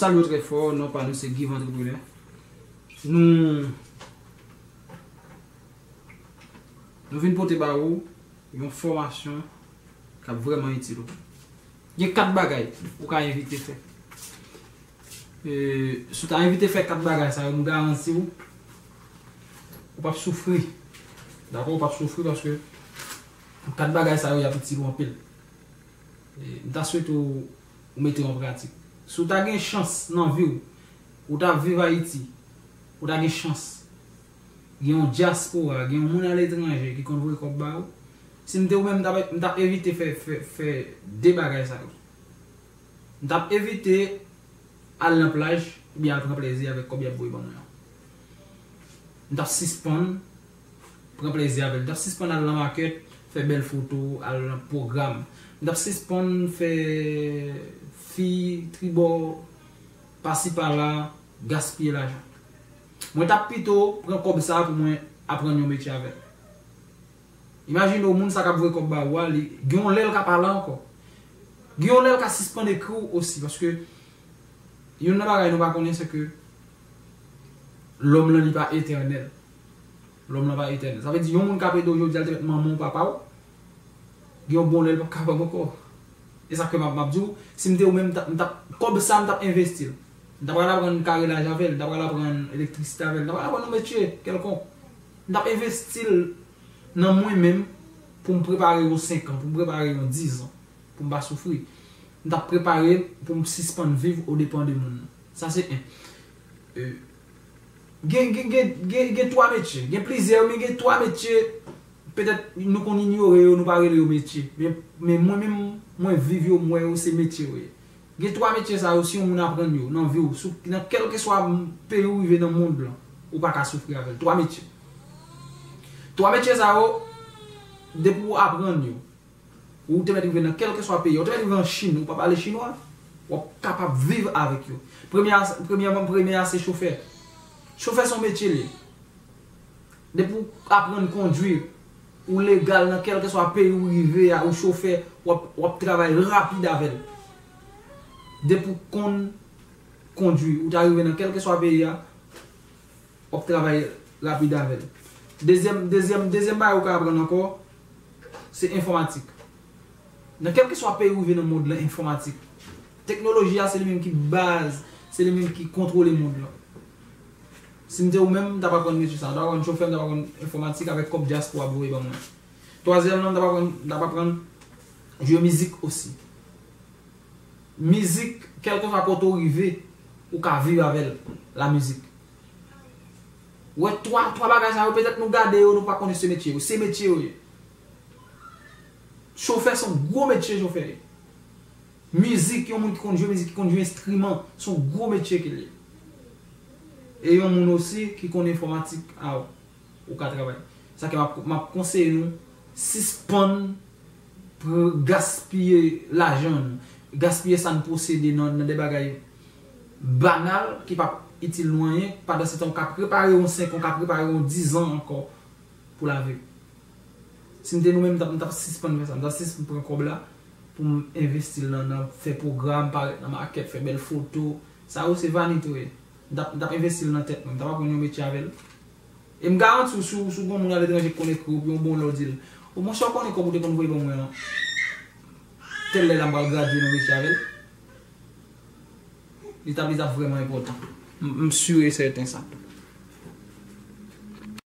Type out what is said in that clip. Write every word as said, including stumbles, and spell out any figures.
Salye w trè fò, non pa nou se Give Entrepreneur. Nou, nou vin pote ba ou yon fòmasyon k ap vrèman itil ou. Gen kat bagay ou ka evite fè. E, si w ta evite fè kat bagay sa yo, m garanti w, ou p ap soufri. Dakò? Ou p ap soufri paske kat bagay sa yo, y ap itil ou anpil. E, m ta swete w, ou mete yo an pratik. Si w ta gen chans nan vi w, ou ta viv Ayiti, ou ta gen chans gen yon dyaspora, gen yon moun aletranje ki konn voye kòb ba ou, si m te ou menm, m t ap, m t ap evite fè, fè, fè de bagay sa yo. M t ap evite al nan plaj oubyen al pran plezi avèk kòb y ap voye ban mwen an. M t ap sispann pran plezi avè l. M t ap sispann al nan makèt, fè bèl foto, al nan pwogram. M t ap sispann fè fi tribò, pasi pala, gaspiye lajan. Mwen t ap pito pran kòb sa a pou mwen aprann yon metye avè l. Imajine w, moun sa k ap voye kòb ba ou a, li gen yon lè l ka pa la ankò. Gen yon lè l ka sispann ekri w osi, paske youn nan bagay nou pa konnen, se ke lòm lan li pa etènèl. Lòm lan pa etènèl. Sa vle di, yon moun k ap ede w jodi a, l te mèt manman w, papa w, gen yon bon lè l p ap kapab ankò. E sa k fè m ap, m ap di w, si m te ou menm, m t ap, m t ap, kòb sa, m t ap envesti l. M t ap pral aprann karelaj avè l, m t ap pral aprann elektrisite avè l, m t ap pral aprann yon metye kèlkonk. M t ap envesti l nan mwen menm pou m prepare yon senk an, pou m prepare yon diz an, pou m pa soufri. M t ap prepare pou m sispann viv odepan de moun nan. Sa se en. E, gen, gen, gen, gen, gen twa metye. Gen plizyè, men gen twa metye, petèt nou konn inyore yo, nou pa rele yo metye. Men, men mwen menm, mwen viv yo, m wè yo se metye yo ye. Gen twa metye sa yo, si yon moun aprann yo nan vi w, sou, nan kèlkeswa peyi w rive nan mond lan, ou pa ka soufri avè l. Twa metye. Twa metye sa yo, depi w aprann yo, ou te mèt rive nan kèlkeswa peyi, ou te mèt rive an Chin, ou pa pale chinwa, w ap kapab viv avèk yo. Premye a, premyèman, premye a se chofè. Chofè se yon metye li ye. Depi w aprann kondwi, ou legal nan kèlkeswa peyi ou rive a, ou chofè, w ap, w ap travay rapid avè l. Depi w konn kondwi, ou ta rive nan kèlkeswa peyi a, w ap travay rapid avè l. Dezyèm, dezyèm, dezyèm bagay ou ka aprann ankò, se enfòmatik. Nan kèlkeswa peyi ou rive nan mond lan, enfòmatik. Teknoloji a, se li menm ki baz, se li menm ki kontwole mond lan. Si m te ou menm, m t ap aprann metye sa. M t ap aprann chofè, m t ap aprann enfòmatik avèk kòb dyaspora ap voye ban mwen. Twazyèm nan, m t ap aprann, m t ap aprann jwe mizik osi. Mizik, kèlkeswa kote w rive, ou ka viv avè l, la mizik. Ou wè twa, twa bagay sa yo, petèt nou gade yo, nou pa konnen se metye yo. Se metye yo ye. Chofè se yon gwo metye, chofè ye. Mizik, yon moun ki konn jwe mizik, ki konn jwe enstriman, se yon gwo metye ke l ye. E yon moun osi ki konn enfòmatik, a, ou ka travay. Sa ke m ap, m ap konseye nou, sispann pran, gaspiye lajan nou, gaspiye sa n posede nan, nan de bagay banal ki p ap itil nou anyen, pandan se tan w ka prepare yon senk an, w ka prepare yon diz an ankò pou lavi w. Si m te nou menm, m t ap, m t ap sispann fè sa. M t ap sispann pran kòb la pou m envesti l nan, nan fè pwogram, parèt nan makèt, fè bèl foto. Sa yo se vanite yo ye. M t ap, m t ap envesti l nan tèt mwen. M t ap aprann yon metye avè l. E m garanti w, si w, si w gen yon moun aletranje ki konn ekri w, yon bon lè w di l, "O monchè, w konnen kòb ou te konn voye ban mwen an? Tèl lè la m pral gradye nan metye avè l." Li t ap, li t ap vrèman enpòtan. M, m si e sèten sa.